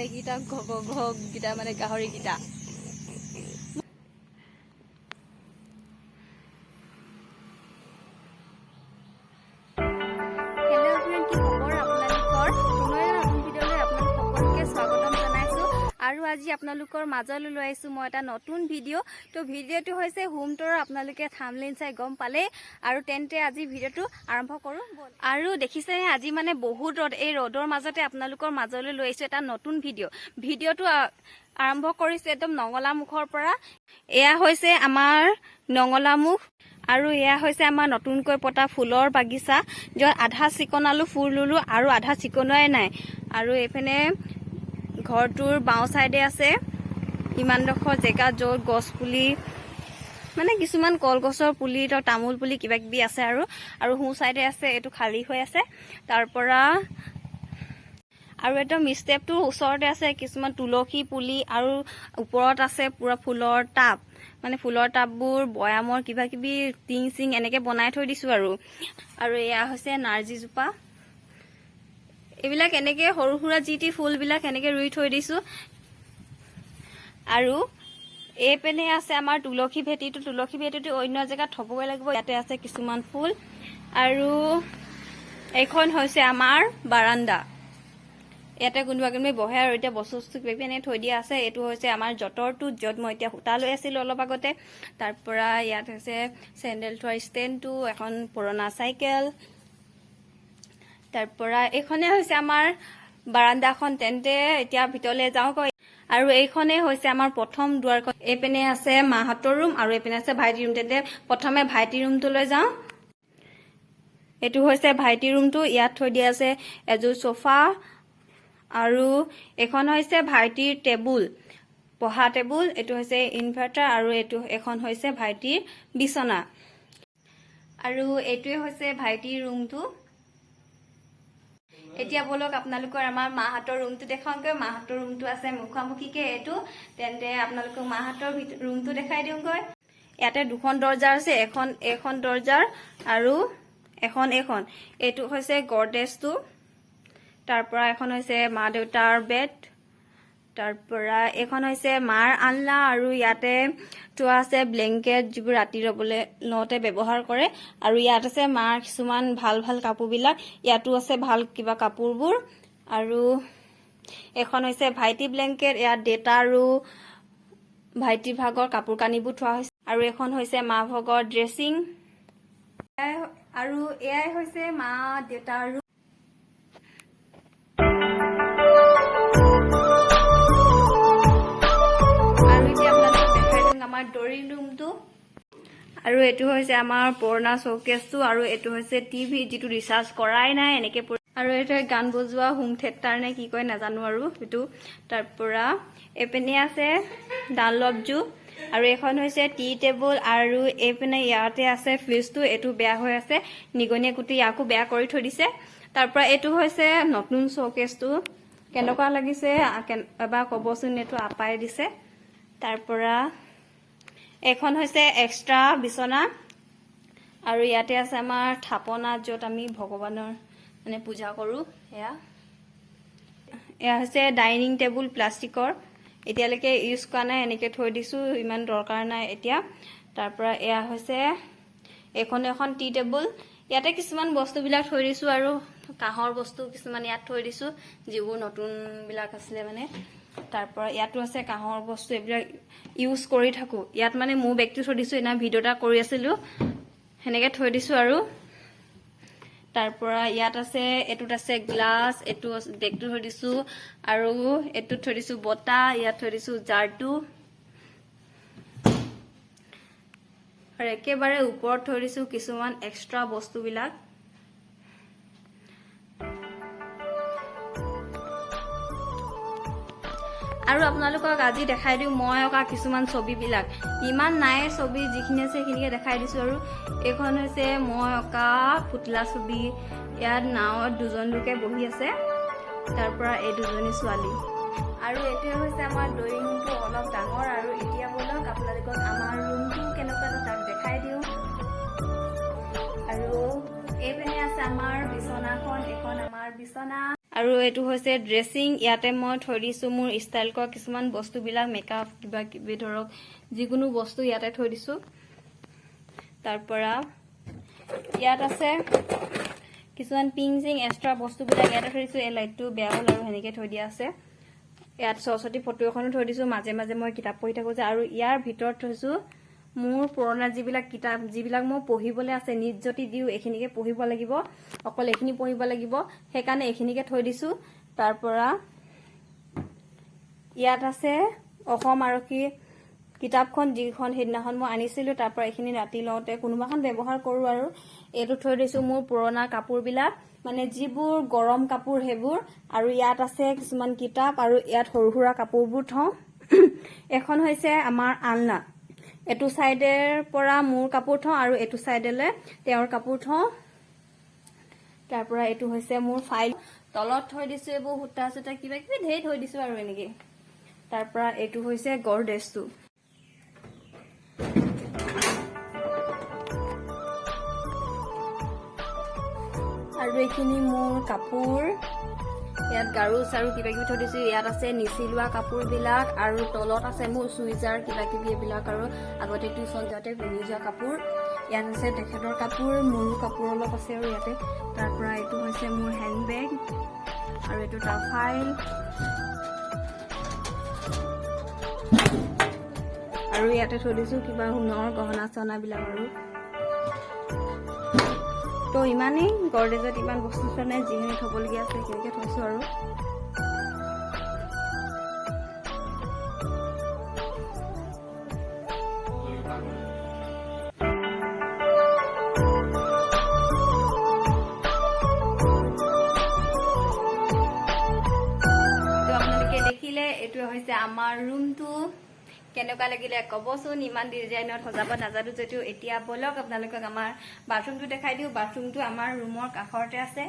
এইকেইটা ঘ ঘ মানে গাহৰিকেইটা। হেল্ল' এভৰিৱান, কি খবৰ আপোনালোকৰ? পুনৰ এটা নতুন ভিডিঅ'লৈ আপোনালোক সকলোকে স্বাগতম জনাইছোঁ। আৰু আজি আপোনালোকৰ মাজলৈ লৈ আহিছোঁ মই এটা নতুন ভিডিঅ'। তো ভিডিঅ'টো হৈছে হোম টুৰৰ। আপোনালোকে থামলেইন চাই গম পালেই। আৰু তেন্তে আজি ভিডিঅ'টো আৰম্ভ কৰোঁ। আৰু দেখিছেনে, আজি মানে বহুত ৰ'দ। এই ৰ'দৰ মাজতে আপোনালোকৰ মাজলৈ লৈ আহিছোঁ এটা নতুন ভিডিঅ'। ভিডিঅ'টো আৰম্ভ কৰিছোঁ একদম নঙলামুখৰ পৰা। এয়া হৈছে আমাৰ নঙলামুখ আৰু এয়া হৈছে আমাৰ নতুনকৈ পতা ফুলৰ বাগিচা, য'ত আধা চিকনালো ফুল ৰুলো আৰু আধা চিকনোৱাই নাই। আৰু এইপিনে ঘৰটোৰ বাওঁ চাইডে আছে ইমানডোখৰ জেগা, য'ত গছ পুলি মানে কিছুমান কলগছৰ পুলি, তো তামোল পুলি কিবা কিবি আছে। আৰু আৰু সোঁ চাইডে আছে, এইটো খালী হৈ আছে। তাৰ পৰা আৰু একদম ষ্টেপটোৰ ওচৰতে আছে কিছুমান তুলসী পুলি আৰু ওপৰত আছে পুৰা ফুলৰ টাব, মানে ফুলৰ টাববোৰ বৈয়ামৰ কিবা কিবি টিং চিং এনেকে বনাই থৈ দিছো। আৰু আৰু এয়া হৈছে নাৰ্জীজোপা। এইবিলাক এনেকে সৰু সুৰা যি টি ফুলবিলাক এনেকে ৰুই থৈ দিছো। আৰু এইপিনে আছে আমাৰ তুলসী ভেটিটো। তুলসী ভেটিটো অন্য জেগাত থ'বগৈ লাগিব। ইয়াতে আছে কিছুমান ফুল। আৰু এইখন হৈছে আমাৰ বাৰাণ্ডা। ইয়াতে কোনোবা কোনোবাই বহে। আৰু এতিয়া বস্তু বস্তু কিবা কিবি এনেকৈ থৈ দিয়া আছে। এইটো হৈছে আমাৰ যঁতৰটো, য'ত মই এতিয়া সূতা লৈ আছিলোঁ অলপ আগতে। তাৰ পৰা ইয়াত হৈছে চেণ্ডেল থোৱা ষ্টেণ্ডটো, এখন পুৰণা চাইকেল। তাৰ পৰা এইখনে হৈছে আমাৰ বাৰাণ্ডাখন। তেন্তে এতিয়া ভিতৰলৈ যাওঁগৈ। আৰু এইখনেই হৈছে আমাৰ প্ৰথম দুৱাৰখন। এইপিনে আছে মাহঁতৰ ৰুম আৰু এইপিনে আছে ভাইটিৰ ৰুম। তেন্তে প্ৰথমে ভাইটিৰ ৰুমটোলৈ যাওঁ। এইটো হৈছে ভাইটিৰ ৰুমটো। ইয়াত থৈ দিয়া আছে এযোৰ চোফা আৰু এইখন হৈছে ভাইটিৰ টেবুল, পঢ়া টেবুল। এইটো হৈছে ইনভাৰ্টাৰ আৰু এইটো এখন হৈছে ভাইটিৰ বিচনা। আৰু এইটোৱে হৈছে ভাইটিৰ ৰুমটো। এতিয়া ব'লক, আপোনালোকৰ আমাৰ মাহঁতৰ ৰুমটো দেখাওঁগৈ। মাহঁতৰ ৰুমটো আছে মুখামুখিকে এইটো। তেন্তে আপোনালোকক মাহঁতৰ ৰুমটো দেখাই দিওঁগৈ। ইয়াতে দুখন দৰ্জা আছে, এখন এইখন দৰ্জাৰ আৰু এখন এইখন। এইটো হৈছে গডৰেজটো। তাৰ পৰা এখন হৈছে মা দেউতাৰ বেড। তাৰ পৰা এইখন হৈছে মাৰ আলনা আৰু ইয়াতে থোৱা আছে ব্লেংকেট, যিবোৰ ৰাতি ৰ'বলৈ লওঁতে ব্যৱহাৰ কৰে। আৰু ইয়াত আছে মাৰ কিছুমান ভাল ভাল কাপোৰবিলাক। ইয়াতো আছে ভাল কিবা কাপোৰবোৰ। আৰু এইখন হৈছে ভাইটি ব্লেংকেট। ইয়াত দেউতা আৰু ভাইটিৰ ভাগৰ কাপোৰ কানিবোৰ থোৱা হৈছে। আৰু এইখন হৈছে মা ভাগৰ ড্ৰেছিং। আৰু এয়াই হৈছে মা দেউতাৰ ৰুম। আৰু এতিয়া আপোনালোকক দেখাই দিওঁ আমাৰ ড্ৰয়িং ৰুমটো। আৰু এইটো হৈছে আমাৰ পুৰণা শ্ব'কেছটো আৰু এইটো হৈছে টিভি, যিটো ৰিচাৰ্জ কৰাই নাই, এনেকে আৰু এইটো গান বজোৱা হোম থিয়েটাৰ নে কি কয় নাজানো আৰু সেইটো। তাৰ পৰা এইপিনে আছে ডানলভজো আৰু এইখন হৈছে টি টেবুল। আৰু এইপিনে ইয়াতে আছে ফ্ৰিজটো। এইটো বেয়া হৈ আছে, নিগনিয়ে কুটি ইয়াকো বেয়া কৰি থৈ দিছে। তাৰ পৰা এইটো হৈছে নতুন শ্ব'কেছটো। কেনেকুৱা লাগিছে এবাৰ ক'বচোন। এইটো আপাই দিছে। তাৰ পৰা এইখন হৈছে এক্সট্ৰা বিচনা। আৰু ইয়াতে আছে আমাৰ থাপনা, য'ত আমি ভগৱানৰ মানে পূজা কৰোঁ। এয়া এয়া হৈছে ডাইনিং টেবুল, প্লাষ্টিকৰ। এতিয়ালৈকে ইউজ কৰা নাই, এনেকৈ থৈ দিছোঁ, ইমান দৰকাৰ নাই এতিয়া। তাৰ পৰা এয়া হৈছে এইখন এখন টি টেবুল। ইয়াতে কিছুমান বস্তুবিলাক থৈ দিছোঁ আৰু কাঁহৰ বস্তু কিছুমান ইয়াত থৈ দিছোঁ, যিবোৰ নতুনবিলাক আছিলে মানে। তাৰ পৰা ইয়াতো আছে কাঁহৰ বস্তু, এইবিলাক ইউজ কৰি থাকোঁ। ইয়াত মানে মোৰ বেগটো থৈ দিছোঁ, এনে ভিডিঅ' এটা কৰি আছিলোঁ, সেনেকৈ থৈ দিছোঁ। আৰু তাৰ পৰা ইয়াত আছে, এইটোত আছে গ্লাছ, এইটো বেগটো থৈ দিছোঁ। আৰু এইটোত থৈ দিছোঁ বটা, ইয়াত থৈ দিছোঁ জাৰটো আৰু একেবাৰে ওপৰত থৈ দিছোঁ কিছুমান এক্সট্ৰা বস্তুবিলাক। আৰু আপোনালোকক আজি দেখাই দিওঁ মই অঁকা কিছুমান ছবিবিলাক। ইমান নাই ছবি, যিখিনি আছে সেইখিনিকে দেখাই দিছোঁ। আৰু এইখন হৈছে মই অঁকা পুতলা ছবি। ইয়াত নাৱত দুজন লোকে বহি আছে, তাৰ পৰা এই দুজনী ছোৱালী। আৰু এইটোৱে হৈছে আমাৰ ড্ৰয়িং ৰুমটো, অলপ ডাঙৰ। আৰু এতিয়া ব'লক, আপোনালোকক আমাৰ ৰুমটো কেনেকুৱা তাক দেখাই দিওঁ। আৰু এইপিনে আছে আমাৰ বিচনাখন। এইখন আমাৰ বিচনা। আৰু এইটো হৈছে ড্ৰেছিং। ইয়াতে মই থৈ দিছোঁ মোৰ ষ্টাইল কৰা কিছুমান বস্তুবিলাক, মেকআপ কিবা কিবি, ধৰক যিকোনো বস্তু ইয়াতে থৈ দিছোঁ। তাৰ পৰা ইয়াত আছে কিছুমান পিং চিং এক্সট্ৰা বস্তুবিলাক ইয়াতে থৈ দিছোঁ। এই লাইটটো বেয়া হ'ল আৰু সেনেকৈ থৈ দিয়া আছে। ইয়াত সৰস্বতী ফটো এখনো থৈ দিছোঁ। মাজে মাজে মই কিতাপ পঢ়ি থাকোঁ যে। আৰু ইয়াৰ ভিতৰত থৈছোঁ মোৰ পুৰণা যিবিলাক কিতাপ, যিবিলাক মোৰ পঢ়িবলৈ আছে, নিট যদি দিওঁ এইখিনিকে পঢ়িব লাগিব, অকল এইখিনি পঢ়িব লাগিব, সেইকাৰণে এইখিনিকে থৈ দিছোঁ। তাৰ পৰা ইয়াত আছে অসম আৰক্ষী কিতাপখন, যিখন সেইদিনাখন মই আনিছিলোঁ। তাৰ পৰা এইখিনি ৰাতি লওঁতে কোনোবাখন ব্যৱহাৰ কৰোঁ। আৰু এইটো থৈ দিছোঁ মোৰ পুৰণা কাপোৰবিলাক, মানে যিবোৰ গৰম কাপোৰ সেইবোৰ। আৰু ইয়াত আছে কিছুমান কিতাপ আৰু ইয়াত সৰু সুৰা কাপোৰবোৰ থওঁ। এখন হৈছে আমাৰ আলনা। এইটো চাইডৰ পৰা মোৰ কাপোৰ থওঁ আৰু এইটো চাইডলৈ তেওঁৰ কাপোৰ থওঁ। তাৰ পৰা এইটো হৈছে মোৰ ফাইল। তলত থৈ দিছো এইবোৰ সূতা চূতা কিবা কিবি ঢেৰ থৈ দিছো আৰু এনেকে। তাৰ পৰা এইটো হৈছে গডৰেজটো। আৰু এইখিনি মোৰ কাপোৰ। ইয়াত গাৰু চাৰু কিবা কিবি থৈ দিছো। ইয়াত আছে নিচিলোৱা কাপোৰবিলাক আৰু তলত আছে মোৰ চুইজাৰ কিবা কিবি এইবিলাক আৰু আগতে টিউচন যাওঁতে পিন্ধি যোৱা কাপোৰ। ইয়াত আছে তেখেতৰ কাপোৰ, মোৰো কাপোৰ অলপ আছে আৰু ইয়াতে। তাৰ পৰা এইটো হৈছে মোৰ হেণ্ডবেগ আৰু এইটো তাৰ ফাইল। আৰু ইয়াতে থৈ দিছো কিবা সোণৰ গহনা চহনাবিলাক। আৰু তো ইমানেই। গডৰেজত ইমান বস্তু চোৱা নাই, যিখিনি থ'বলগীয়া আছে সেইখিনিকে থৈছো আৰু। তো আপোনালোকে দেখিলে, এইটো হৈছে আমাৰ ৰুমটো। কেনেকুৱা লাগিলে ক'বচোন। ইমান ডিজাইনত সজাব নাজানো যদিও। এতিয়া ব'লক, আপোনালোকক আমাৰ বাথৰুমটো দেখাই দিওঁ। বাথৰুমটো আমাৰ ৰুমৰ কাষৰতে আছে।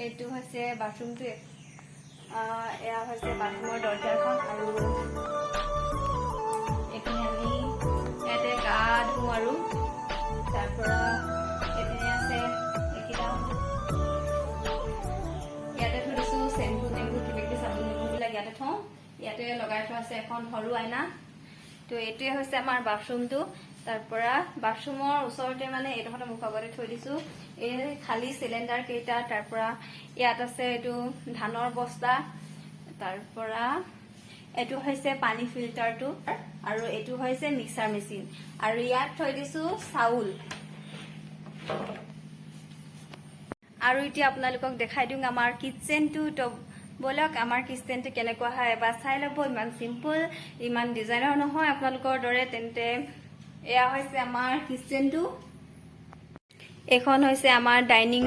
এইটো হৈছে বাথৰুমটো। এয়া হৈছে বাথৰুমৰ দৰ্জাখন আৰু এইখিনি আমি ইয়াতে গা ধুওঁ। আৰু তাৰ পৰা এইপিনে আছে এইকেইটা, ইয়াতে থৈ দিছো চেম্পু টেম্পু কিবা কিবি, চাবোন টেম্পুবিলাক ইয়াতে থওঁ। ইয়াতে লগাই থোৱা আছে এখন সৰু আইনা। তো এইটোৱে হৈছে আমাৰ বাথৰুমটো। তাৰ পৰা বাথৰুমৰ ওচৰতে, মানে এইডোখৰতে মুখ আগতে থৈ দিছো এই খালী চিলিণ্ডাৰ কেইটা। তাৰ পৰা ইয়াত আছে এইটো ধানৰ বস্তা। তাৰ পৰা এইটো হৈছে পানী ফিল্টাৰটো আৰু এইটো হৈছে মিক্সাৰ মেচিন আৰু ইয়াত থৈ দিছো চাউল। আৰু এতিয়া আপোনালোকক দেখাই দিওঁ আমাৰ কিটচেনটো। তো ব'লক, আমাৰ কিটচেনটো কেনেকুৱা হয় এবাৰ চাই ল'ব। ইমান চিম্পল, ইমান ডিজাইনৰ নহয় আপোনালোকৰ দৰে। তেন্তে এয়া হৈছে আমাৰ কিটচেনটো। এইখন হৈছে আমাৰ ডাইনিং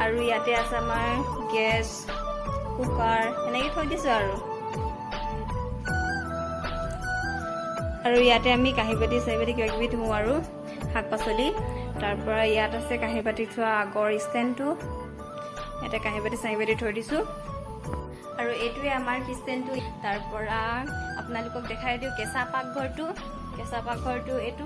আৰু ইয়াতে আছে আমাৰ গেছ, কুকাৰ, এনেকৈ থৈ দিছোঁ আৰু। আৰু ইয়াতে আমি কাঁহী বাতি চাহি বাতি কিবা কিবি ধোওঁ আৰু শাক পাচলি। তাৰ পৰা ইয়াত আছে কাঁহী বাতি থোৱা আগৰ ষ্টেণ্ডটো। ইয়াতে কাঁহী বাতি চাহি বাতি থৈ দিছোঁ। আৰু এইটোৱে আমাৰ কিচেনটো। তাৰ পৰা আপোনালোকক দেখাই দিওঁ কেঁচা পাকঘৰটো। কেঁচা পাকঘৰটো এইটো।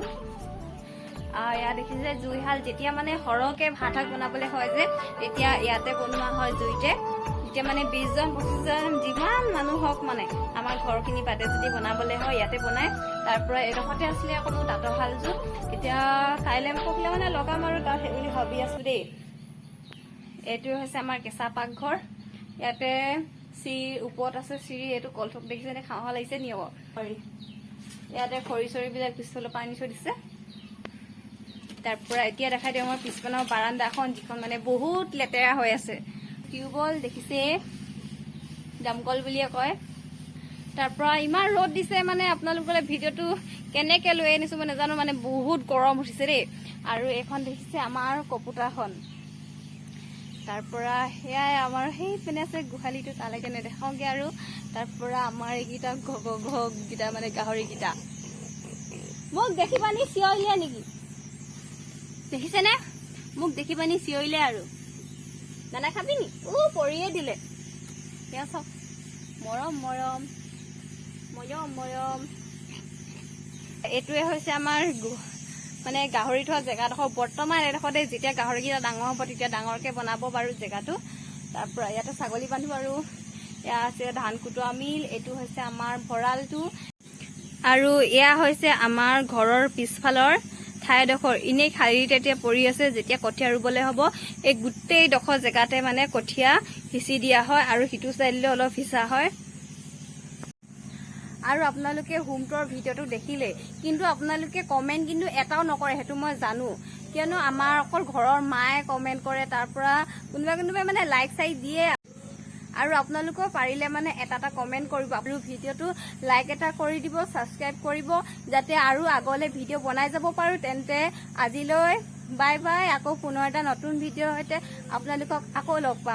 ইয়াত দেখিছে জুইশাল। যেতিয়া মানে সৰহকে ভাত শাক বনাবলৈ হয় যে, তেতিয়া ইয়াতে বনোৱা হয় জুইতে। যেতিয়া মানে 20জন 25জন যিমান মানুহ হওক, মানে আমাৰ ঘৰখিনি বাদে যদি বনাবলৈ হয়, ইয়াতে বনায়। তাৰ পৰা এইডোখৰতে আছিলে আকৌ মোৰ তাঁতৰ শালযোৰ। এতিয়া কাইলৈ পৰহিলে মানে লগাম আৰু তাত, সেই বুলি ভাবি আছো দেই। এইটো হৈছে আমাৰ কেঁচা পাকঘৰ। ইয়াতে চিৰি, ওপৰত আছে চিৰি। এইটো কলথোক দেখিছেনে? খাওঁ খাওঁ লাগিছে নি আকৌ? ইয়াতে খৰি চৰিবিলাক পিছফালৰ পৰা আনি থৈ দিছে। তাৰ পৰা এতিয়া দেখাই দিওঁ আমাৰ পিছফালৰ বাৰান্দাখন, যিখন মানে বহুত লেতেৰা হৈ আছে। টিউবৱেল দেখিছে, দমকল বুলিয়ে কয়। তাৰ পৰা ইমান ৰ'দ দিছে, মানে আপোনালোকলৈ ভিডিঅ'টো কেনেকে লৈ আনিছো মই নাজানো, মানে বহুত গৰম উঠিছে দেই। আৰু এইখন দেখিছে আমাৰ কপুতাখন। তাৰ পৰা সেয়াই আমাৰ সেইপিনে আছে গোহালিটো, তালৈকে নেদেখাওঁগে আৰু। তাৰ পৰা আমাৰ এইকেইটা ঘ ঘ কেইটা, মানে গাহৰিকেইটা মোক দেখি পানি চিঞৰিলে নেকি দেখিছেনে? মোক দেখি পানি চিঞৰিলে আৰু দানা খাবি নি? ও, পৰিয়ে দিলে। সেয়া চাওক, মৰম মৰম মৰম মৰম। এইটোৱে হৈছে আমাৰ মানে গাহৰি থোৱা জেগাডোখৰ বৰ্তমান এডোখৰতে। যেতিয়া গাহৰিকেইটা ডাঙৰ হ'ব, তেতিয়া ডাঙৰকে বনাব বাৰু জেগাটো। তাৰপৰা ইয়াতে ছাগলী বান্ধো। আৰু এয়া আছে ধান কুটোৱা মিল। এইটো হৈছে আমাৰ ভঁৰালটো আৰু এয়া হৈছে আমাৰ ঘৰৰ পিছফালৰ ঠাইডোখৰ। এনেই খালী তেতিয়া পৰি আছে। যেতিয়া কঠীয়া ৰুবলৈ হ'ব, এই গোটেই ডোখৰ জেগাতে মানে কঠীয়া সিঁচি দিয়া হয় আৰু সিটো চাইডলৈ অলপ সিঁচা হয়। আৰু আপোনালোকে হোম টুৰৰ ভিডিঅ'টো দেখিলেই, কিন্তু আপোনালোকে কমেণ্ট কিন্তু এটাও নকৰে, সেইটো মই জানো। কিয়নো আমাৰ অকল ঘৰৰ মায়ে কমেণ্ট কৰে, তাৰ পৰা কোনোবা কোনোবাই মানে লাইক চাইক দিয়ে। আৰু আপোনালোকেও পাৰিলে মানে এটা এটা কমেণ্ট কৰিব আৰু ভিডিঅ'টো লাইক এটা কৰি দিব, ছাবস্ক্ৰাইব কৰিব, যাতে আৰু আগলৈ ভিডিঅ' বনাই যাব পাৰোঁ। তেন্তে আজিলৈ বাই বাই। আকৌ পুনৰ এটা নতুন ভিডিঅ'ৰ সৈতে আপোনালোকক আকৌ লগ পাম।